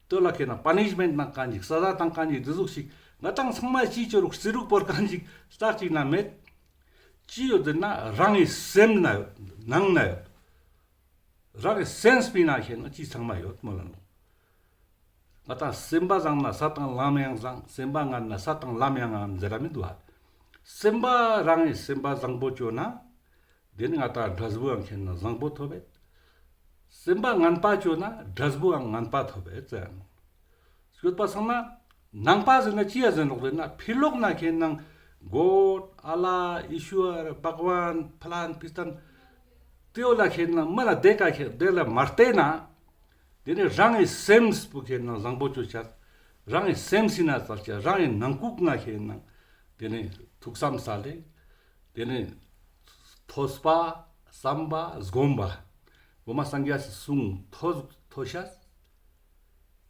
དེ་བོ་ལ་ཁེ་ན་པ་ནིཤ་མེནཊ་བཏང་མཁན་ཅིག། ས་ཛ་བཏང་མཁན་ཅིག། འདི་ཟུག་ཞིག་ང་ཏང་ཚང་མ་ཅི་ཅོ་རུག་རྩི་རུག་བོར་མཁན་ཅིག་སྟག་ཅིག་ན་མེད། ཅི་ཡོད་ཟེར་ན་རང་གི་སེམས་ན་ཡོད། ནང་ན་ཡོད། རང་གི་སེམས་པའི་ན་ཁེ་ན་ཅི་ཚང་མ་ཡོད་མོལ་ལ་ནོག། ང་ཏང་སེམས་པ་བཟང་ན་ས་དང་ལམ་ཡང་བཟང་། སེམས་པ་ངན་ན་ས་དང་ལམ་ཡང་ངན་ཟེར་ར་མི་འདུག་ཨ། སེམས་པ་རང་གི་སེམས་པ་བཟང་པོ་ཅོ་ན་དེ་ནི་ང་ཏང་འབྲས་བུའང་ཁེ་ན་བཟང་པོ་ཐོབ་བེད། སེམས་པ་ངན་པ་ཅོ་ན་འབྲས་བུའང་ངན་པ་ཐོབ་བེད་ཟེར་ནོག། སྐྱོད་པ་སང་ན་ནང་པ་ཟེར་ན་ཅི་ཡ་ཟེར་ནོག་ཟེར་ན་ཕི་ལོག་ན་ཁེ་ན་གོཌ་ཨལ་ལ་ཨི་ཤུ་ཨར་བྷག་ཝན་ཕ་ལན་པི་སྟན་དེ་བོ་ལ་ཁེ་ན་མ་ལ་དེ་ཀ་ཁེ་དེ་ལ་མ་བལྟས་ན། དེ་ནི་རང་གི་སེམས་པོ་ཁེ་ན་བཟང་པོ་ཅོ་ཅས། རང་གི་སེམས་སི་ན་ཙལ་ཅས། རང་གི་ནང་ཁུག་ན་ཁེ་ན་དེ་ནི་ཐུགས་བསམ་ས་ལེ། དེ་ནི་ཐོས་པ་བསམ་པ་སྒོམ་པ་བོ་མ་སངས་རྒྱས་སི་གསུང་ཐོས་ཐོས་ཤས།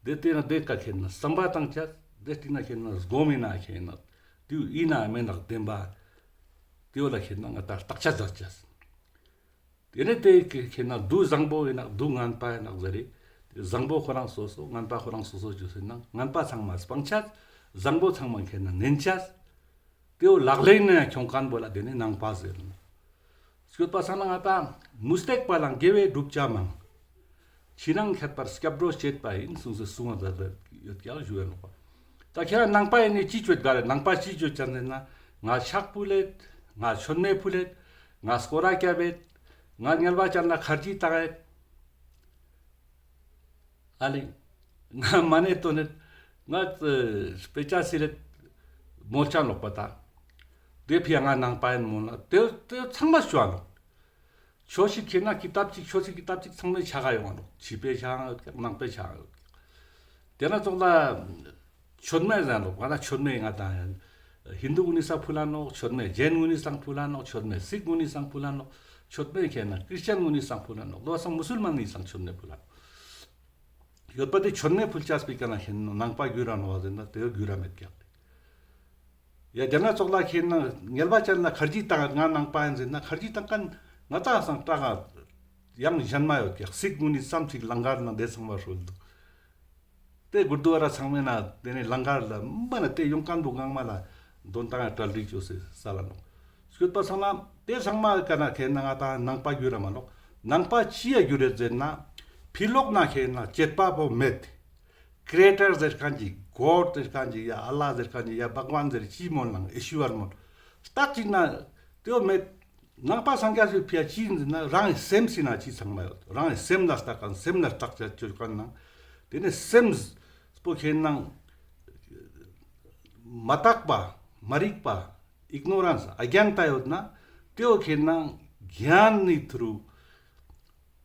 དེ་དེ་ན་དེ་ཀ་ཁེ་ན་བསམ་པ་བཏང་ཅས། དེ་སྟིང་ན་ཁེ་ན་སྒོམ་ཡིན་ན་ཁེ་ན་དེ་ཡིན་ན་མེད་ན་བདེན་པ་དེ་བོ་ལ་ཁེ་ན་ང་ཏང་བརྟག་དཔྱད་མཛད་ཅས། དེ་ནས་དེ་ཁེ་ན་དུ་བཟང་པོ་ཡིན་ན་དུ་ངན་པ་ཡིན་ན་ཟེར་རེ། བཟང་པོ་ཁོ་རང་སོ་སོ། ངན་པ་ཁོ་རང་སོ་སོ་ཅོས་ཟེར་ན་ངན་པ་ཚང་མ་སྤང་ཆ། བཟང་པོ་ཚང་མ་ཁེ་ན་ནན་ཆ། དེའོ་ལག་ལེན་ནེ་ཁྱོང་ཁན་བོ་ལ་དེ་ནི་ནང་པ་ཟེར་ནོག། སྐྱོད་པ་སང་ན་ང་ཏང་མུ་སྟེགས་པ་ལ་དགེ་བའི་བསྒྲུབ་བྱ་མང་། ཕྱི་ནང་ཁྱད་པར་སྐྱབས་འགྲོ་བྱེད་པ་ཡིན། གསུངས་སེ་གསུང་བ་མཛད་ཡོད་ཀྱག་ཞུ་བའི་ནོག་པ། ད་ཁྱེད་རང་ནང་པ་ཡིན་ནི་ཅི་ཅོད་ག་རེ། ནང་པ་ཅི་ཅོད་ཅན་ཟེར་ན། ང་ཕྱག་ཕུལ་ལེད། ང་མཆོད་མེ་ཕུལ་ལེད། ང་སྐོར་ར་རྒྱབ་ཡེད། ང་ཉལ་བ་ཅན་ལ་ཁར་ཇི་བཏང་ཡེད། ཨ་ལེ། ང་མ་ཎི་ཏོན་ནེད། ང་དཔེ་ཆ་སིལ་ལེད་མོལ་ཆ་ནོག་པ་ད། དེ་ཕི་ཡ་ང་ནང་པ་ཡིན་མོལ་ན་དེ་དེ་ཚང་མ་ཞུ་བ་ནོག། ཆོས་ཤིག་ཁེ་ན་ཀི་ཏབ་ཅིག་ཆོས་ཤིག་ཀི་ཏབ་ཅིག་ཚང་མའི་ཆ་ག་ཡོང་བ་ནོག། ཕྱི་པའི་ཆ་ཡོད་ཀྱག། ནང་པའི་ཆ་ཡོད་ཀྱག། དེ་ན་ཙོགས་ལ་མཆོད་མེ་ཟེར་ནོག། ང་ན་མཆོད་མེ་ང་ཏང་ཧིན་དུ་གུན་ནི་སང་ཕུལ་ལ་ནོག། མཆོད་མེ་ཇེན་གུན་ནི་སང་ཕུལ་ལ་ནོག། མཆོད་མེ་སིག་གུན་ནི་སང་ཕུལ་ལ་ནོག། མཆོད་མེ་ཁེ་ན་ཀྲིས་ཅན་གུན་ནི་སང་ཕུལ་ལ་ནོག། ལོ་སང་མུ་སུལ་མན་ནི་སང་མཆོད་མེ་ཕུལ་ལ་ནོག། ཡོད་པ་དེ་མཆོད་མེ་ཕུལ་ཆ་སྤེ་ཀ་ན་ཁེ་ན་ནང་པ་གྱུར་ར་ནོག་ཟེར་ན་དེ་གྱུར་ར་མེད་ཀྱག། ཡ་དེ་ན་ཙོགས་ལ་ཁེ་ན་ཉལ་བ་ཅན་ལ་ཁར་ཇི་བཏང་ང་ནང་པ་ཡིན་ཟེར་ན་ཁར་ཇི་བཏང་ཁན་ང་ཏང་སང་ཏག་ཡང་ཞན་མ་ཡོད་ཀྱག། སིག་གུན་ནི་ཙམ་ཅིག་ལང་གར་ནང་དེ་ཚང་མ་ཧྲོལ་འདུག། དེ་གུར་དུ་ཝ་ར་ཚང་མའི་ནང་དེ་ནི་ལང་གར་ལ་མ་ན་དེ་ཡོང་ཁན་བོ་ངང་མ་ལ་དོན་དང་གྲལ་སྒྲིག་ཅོས་སེ་ས་ལ་ནོག། སྐྱོད་པ་སང་ན་དེ་ཚང་མ་ཀ་ན་ཁེ་ན་ང་ཏང་ནང་པ་གྱུར་ར་མ་ནོག། ནང་པ་ཅི་ཡ་གྱུར་རེད་ཟེར་ན་ཕི་ལོག་ན་ཁེ་ན་བྱེད་པ་པོ་མེད། ཀྲི་ཨེ་ཊར་ཟེར་ཁན་ཅིག། གོཌ་ཟེར་ཁན་ཅིག། ཡ་ཨལ་ལ་ཟེར་ཁན་ཅིག། ཡ་བྷག་ཝན་ཟེར་ཅི་མོལ་ནང་ཨི་ཤུ་ཨར་མོལ་རྟག་ཅིག་ན་དེའོ་མེད། ནང་པ་སངས་རྒྱས་སི་ཕི་ཡ་ཅི་ཡིན་ཟེར་ན་རང་གི་སེམས་སི་ན་ཅི་ཚང་མ་ཡོད། རང་གི་སེམས་ལ་ལྟ་ཁན་སེམས་ལ་བརྟག་དཔྱད་ཅོ་ཁན་ནང་དེ་ནི་སེམས་པོ་ཁེ་ན་མ་དག་པ་མ་རིག་པ་ཨིག་ནོ་རན་སི་ཨ་གྱན་ཏ་ཡོད་ན་དེའོ་ཁེ་ན་གྱན་ནི་ཐུ་རུ་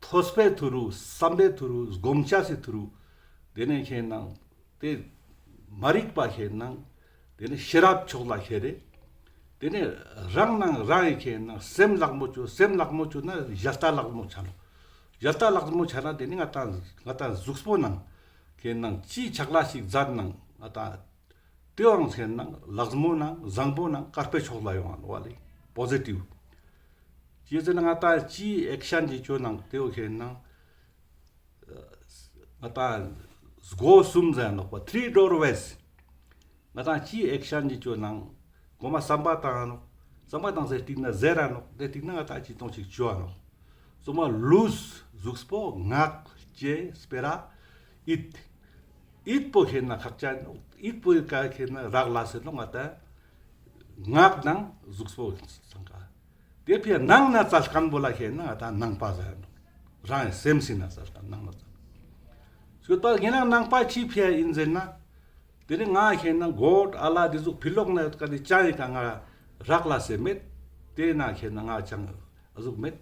ཐོས་པའི་ཐུ་རུ་བསམ་པའི་ཐུ་རུ་སྒོམ་ཆ་སི་ཐུ་རུ་དེ་ནས་ཁེ་ན་དེ་མ་རིག་པ་ཁེ་ན་དེ་ནས་ཤེས་རབ་མཆོག་ལ་ཁེ་རེ། དེ་ནས་རང་ནང་རང་ཡི་ཁེ་ན་སེམས་ལག་མོ་ཅོ་སེམས་ལག་མོ་ཅོ་ན་ཞལ་ལྟ་ལག་མོ་ཆ་ནོག། ཞལ་ལྟ་ལག་མོ་ཆ་ན་དེ་ནས་ང་ཏང་ང་ཏང་གཟུགས་པོ་ནང་ཁེ་ན་ཅི་ཆག་ལ་ཞིག་མཛད་ནང་ང་ཏང་དེ་བོའང་ཁེ་ན་ལག་མོ་ནང་བཟང་པོ་ནང་དཀར་པོའི་ཕྱོགས་ལ་ཡོང་བ་ནོག་བ་ལེ། པོ་ཟི་ཊིབ། ཅི་ཟེར་ན་ང་ཏང་ཅི་ཨེག་ཤན་ཅིག་ཅོ་ནང་དེ་བོ་ཁེ་ན་ང་ཏང་སྒོ་གསུམ་ཟེར་ནོག་པ། ཐི་རི་ཌོར་ཝེ་སི། ང་ཏང་ཅི་ཨེག་ཤན་ཅིག་ཅོ་ནང་གོ་མ་བསམ་པ་བཏང་ནོག། བསམ་པ་བཏང་སེ་སྟིང་ན་ཟེར་ར་ནོག། དེ་སྟིང་ན་ང་ཏང་ཅི་ཏོང་ཅིག་ཅོ་ནོག། གཙོ་མ་ལུས་གཟུགས་པོ་ངག་ལྕེ་སྤེ་ར་ཡིད། ཡིད་པོ་ཁེ་ན་ཁག་ཅན་ནོག། ཡིད་པོ་ཡི་ཀ་ཁེ་ན་རག་ལས་སེ་ནོག་ང་ཏང་ངག་ནང་གཟུགས་པོ་ཚང་ཀ། དེ་ཕི་ཡ་ནང་ན་ཙལ་ཁན་བོ་ལ་ཁེ་ན་ང་ཏང་ནང་པ་ཟེར་ནོག། རང་ཡི་སེམས་སི་ན་ཙལ་ཁན་ནང་ན་ཙལ། སྐྱོད་པ་ངེ་ན་ནང་པ་ཅི་ཕི་ཡ་ཡིན་ཟེར་ན། དེ་ནི་ང་ཁེ་ན་གོཌ་ཨལ་ལ་དེ་ཟུག་ཕི་ལོག་ན་ཡོད་ཀ་དེ་ཅང་ཡི་ཀ་ང་རག་ལས་སེ་མེད། དེ་ན་ཁེ་ན་ང་ཅང་ཨ་ཟུག་མེད།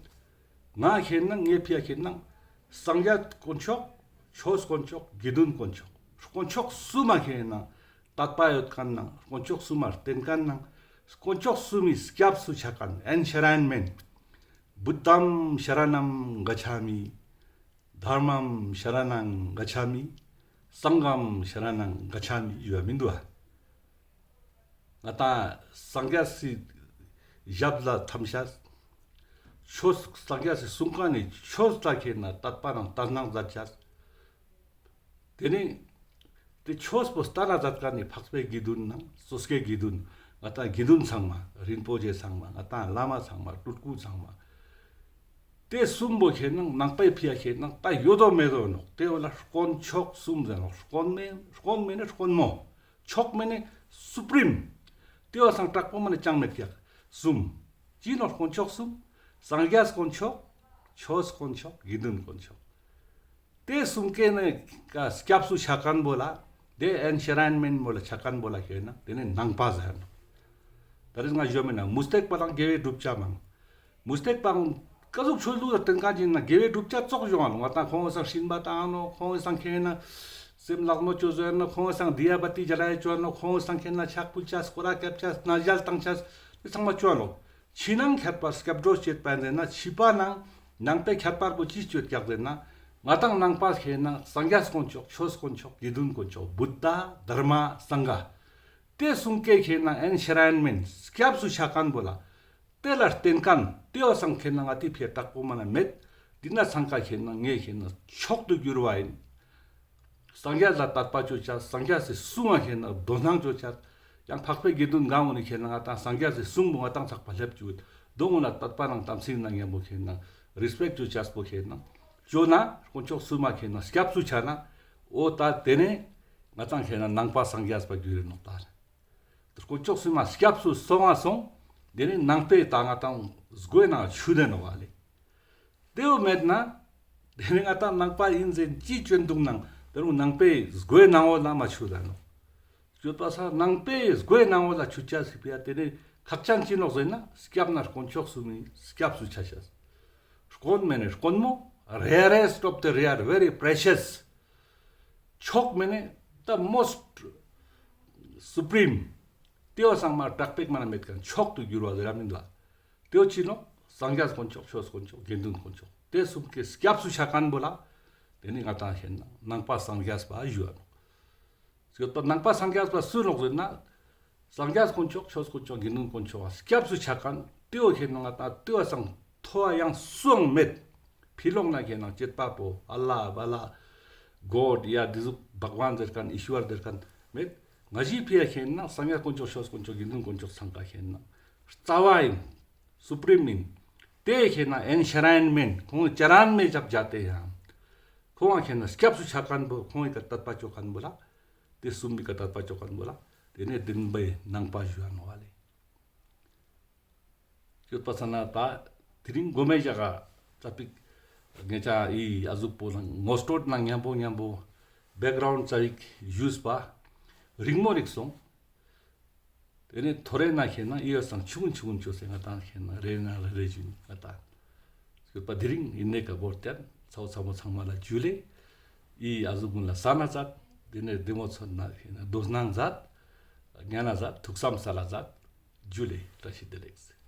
ང་ཁེ་ན་ངེ་ཕི་ཡ་ཁེ་ན་སངས་རྒྱས་དཀོན་མཆོག། ཆོས་དཀོན་མཆོག། དགེ་འདུན་དཀོན་མཆོག། དཀོན་མཆོག་གསུམ་མ་ཁེ་ན་དད་པ་ཡོད་ཁན་ནང་དཀོན་མཆོག་གསུམ་མ་བརྟེན་ཁན་ནང་དཀོན་མཆོག་གསུམ་མི་སྐྱབས་སུ་ཆ་ཁན་ཨེན་ཤ་རན་མེན། བུདྡྷམ་ཤ་ར་ནམ་ག་ཆ་མི། དྷརྨམ་ཤ་ར་ནམ་ག་ཆ་མི། སངྒྷམ་ཤ་ར་ནམ་ག་ཆ་མི་ཡོད་མི་འདུག་ཨ། ང་ཏང་སངས་རྒྱས་སི་ཞབས་ལ་འཐམ་ཤ། ཆོས་སངས་རྒྱས་སི་གསུང་ཁན་ནི་ཆོས་ལ་ཁེ་ན་དད་པ་དང་དད་སྣང་མཛད་ཤ། དེ་ནི་དེ་ཆོས་པོ་ལྟ་ན་མཛད་ཁན་ནི་འཕགས་པའི་དགེ་འདུན་ནང་སོ་སྐྱེ་དགེ་འདུན་ང་ཏང་དགེ་འདུན་ཚང་མ་རིན་པོ་ཆེ་ཚང་མ་ང་ཏང་བླ་མ་ཚང་མ་སྤྲུལ་སྐུ་ཚང་མ། དེ་གསུམ་པོ་ཁེ་ན་ནང་པའི་ཕི་ཡ་ཁེ་ན་ད་ཡོད་དོ་མེད་དོ་ནོག། དེ་བོ་ལ་དཀོན་མཆོག་གསུམ་ཟེར་ནོག། དཀོན་མེ་དཀོན་མེ་ནི་དཀོན་མོ། མཆོག་མེ་ནི་སུ་པྲིམ། དེ་བོ་སང་དྲག་པོ་མ་ནི་ཅང་མེད་ཀྱག། གསུམ། ཅི་ནོག་དཀོན་མཆོག་གསུམ། སངས་རྒྱས་དཀོན་མཆོག། ཆོས་དཀོན་མཆོག། དགེ་འདུན་དཀོན་མཆོག། དེ་གསུམ་ཀའི་ནི་ཀ་སྐྱབས་སུ་ཆ་ཁན་བོ་ལ། དེ་ཨེན་ཤ་རན་མེན་བོ་ལ་ཆ་ཁན་བོ་ལ་ཁེ་ན་དེ་ནི་ནང་པ་ཟེར་ནོག། ད་རེས་ང་ཞུ་མེད་ན་མུ་སྟེགས་པ་དང་དགེ་བའི་བསྒྲུབ་བྱ་མང་། མུ་སྟེགས་པའང་ཀ་ཟུག་ཆོས་ལུགས་ལ་བརྟེན་ཁན་ཅིག་ན་དགེ་བའི་བསྒྲུབ་བྱ་ཙོགས་ཡོང་ང་ལོ། ང་ཏང་ཁོང་སང་སྦྱིན་པ་བཏང་ནོག། ཁོང་སང་ཁེ་ན་སེམས་ལག་མོ་ཅོ་ཟེར་ནོག། ཁོང་སང་དི་ཡ་བ་ཏི་ཇ་ལ་ཡ་ཅོ་ནོག། ཁོང་སང་ཁེ་ན་ཕྱག་ཕུལ་ཆ་སྐོར་ར་རྒྱབ་ཆ་ན་ཞལ་བཏང་ཆ་དེ་ཚང་མ་ཅོ་ནོག། ཕྱི་ནང་ཁྱད་པར་སྐྱབས་འགྲོ་བྱེད་པ་ཟེར་ན་ཕྱི་པ་ནང་ནང་པའི་ཁྱད་པར་པོ་ཅི་ཅོ་ཀྱག་ཟེར་ན། ང་ཏང་ནང་པ་ཁེ་ན་སངས་རྒྱས་དཀོན་མཆོག། ཆོས་དཀོན་མཆོག། དགེ་འདུན་དཀོན་མཆོག། བུདྡྷ། དྷརྨ། སངྒྷ། དེ་གསུམ་ཀའི་ཁེ་ན་ཨེན་ཤ་རན་མེན་སྐྱབས་སུ་ཆ་ཁན་བོ་ལ། དེ་ལ་བརྟེན་ཁན་དེ་བོ་སང་ཁེ་ན་ང་ཏི་ཕི་ཡ་དྲག་པོ་མ་ན་མེད། དེ་ན་སང་ཀ་ཁེ་ན་ངའི་ཁེ་ན་མཆོག་ཏུ་གྱུར་བ་ཡིན། སངས་རྒྱས་ལ་དད་པ་ཅོ་ཆ། སངས་རྒྱས་སི་གསུང་ང་ཁེ་ན་དོ་སྣང་ཅོ་ཆ། ཡང་འཕགས་པའི་དགེ་འདུན་གང་བོ་ནི་ཁེ་ན་ང་ཏང་སངས་རྒྱས་སི་གསུང་བོ་ང་ཏང་ཚག་པ་ལེབ་ཅུག་དོ་ངོ་ལ་དད་པ་ནང་དམ་ཚིག་ནང་མཉམ་པོ་ཁེ་ན་རི་སི་པེཀ་ཅོ་ཆ་པོ་ཁེ་ན་ཅོ་ན་དཀོན་མཆོག་གསུམ་མ་ཁེ་ན་སྐྱབས་སུ་ཆ་ན། འོ་ད་དེ་ནེ་ང་ཏང་ཁེ་ན་ནང་པ་སངས་རྒྱས་པ་གྱུར་རེ་ནོག་ད། དཀོན་མཆོག་གསུམ་མ་སྐྱབས་སུ་སོང་ང་སོང་། དེ་ནེ་ནང་པའི་ད་ང་ཏང་སྒོའི་ནང་ཆུད་དེ་ནོག་ལེ། དེའོ་མེད་ན། དེ་ནེ་ང་ཏང་ནང་པ་ཡིན་ཟེར་ཅི་ཅོན་དུག་ནང་དེ་རུ་ནང་པའི་སྒོའི་ནང་འོ་ལ་མ་ཆུད་ད་ནོག་ཅོད་པ་ས་ནང་པའི་སྒོའི་ནང་འོ་ལ་ཆུད་ཆ་སི་ཕི་ཡ་དེ་ནེ་ཁག་ཅན་ཅི་ནོག་ཟེར་ན་སྐྱབས་ན་དཀོན་མཆོག་གསུམ་མི་སྐྱབས་སུ་ཆ་ཤེས། དཀོན་མེ་ནེ་དཀོན་མོ། rarest of the rare, very precious. མཆོག་མེ་ནེ་the most supreme. དེའོ་ཚང་མ་དྲག་པེག་མ་ན་མེད་ཁན་མཆོག་ཏུ་གྱུར་བ་ཟེར་ར་མིན་ལ། དེའོ་ཅི་ནོག་སངས་རྒྱས་དཀོན་མཆོག་ཆོས་དཀོན་མཆོག་དགེ་འདུན་དཀོན་མཆོག་དེ་གསུམ་གྱི་སྐྱབས་སུ་ཆ་ཁན་བོ་ལ། དེ་ནེ་ང་ཏང་ཁེ་ན་ནང་པ་སངས་རྒྱས་པ་ཞུ་བ་ནོག་ཡོད་པ་ནང་པ་སངས་རྒྱས་པ་སུ་ནོག་ཟེར་ན། སངས་རྒྱས་དཀོན་མཆོག་ཆོས་དཀོན་མཆོག་དགེ་འདུན་དཀོན་མཆོག་སྐྱབས་སུ་ཆ་ཁན་དེའོ་ཁེ་ན་ང་ཏང་དེའོ་སང་མཐོ་བ་ཡང་སུའང་མེད། ཕི་ལོག་ན་ཁེ་ན་བྱེད་པ་པོ་ཨ་ལ་བ་ལ་གོཌ་ཡ་དེ་ཟུག་བྷག་ཝན་ཟེར་ཁན་ཨིཤ་ཝར་ཟེར་ཁན་མེད། ང་ཞི་ཕི་ཡ་ཁེ་ན་སངས་རྒྱས་དཀོན་མཆོག་ཆོས་དཀོན་མཆོག་དགེ་འདུན་དཀོན་མཆོག་ཚང་ཀ་ཁེ་ན་རྩ་བ་ཡིན། སུ་པྲིམ་ཡིན། དེ་ཁེ་ན་ཨེན་ཤ་རའིན་མེན་ཁོང་ཅ་རན་མེ་ཅབ་ཇ་ཏེ་ཡང་། ཁོང་ཁེ་ན་སྐྱབས་སུ་ཆ་ཁན་བོ་ཁོང་ངི་ཀ་དད་པ་ཅོ་ཁན་བོ་ལ། དེ་གསུམ་མི་ཀ་དད་པ་ཅོ་ཁན་བོ་ལ། དེ་ནེ་བདེན་པའི་ནང་པ་ཞུ་བ་ནོག་ལེ། ཡོད་པ་ས་ན་ད་དེ་རིང་གོ་མེ་ཞག་ག་ཙ་པིག་ངེ་ཅག་ཨི་ཨ་ཟུག་པོ་ནང་ངོ་སྤྲོད་ནང་མཉམ་པོ་མཉམ་པོ་བེག་གྲའུན་ཌ་ཙ་པིག་ཞུས་པ་རིང་མོ་རིག་སོང་། དེ་ནེ་ཐོ་རེ་ན་ཁེ་ན་ཨི་ཡོད་སང་ཆུང་ཆུང་ཆོ་སེ་ང་ཏང་ཁེ་ན་རེ་ན་རེ་རེ་ཞུ་ང་ཏང་ཡོད་པ་དེ་རིང་ཨི་ནེ་ཀ་བོར་ཏེ་ཚའོ་ཚ་མོ་ཚང་མ་ལ་ཇུ་ལེ། ཨི་ཨ་ཟུག་གུན་ལ་ས་ན་ཛད། དེ་ནེ་བདེ་མོ་ཚོར་ན་ཁེ་ན་དོ་སྣང་ཛད། ཉན་ན་ཛད། ཐུགས་བསམ་སལ་ལ་ཛད། ཇུ་ལེ། བཀྲ་ཤིས་བདེ་ལེགས།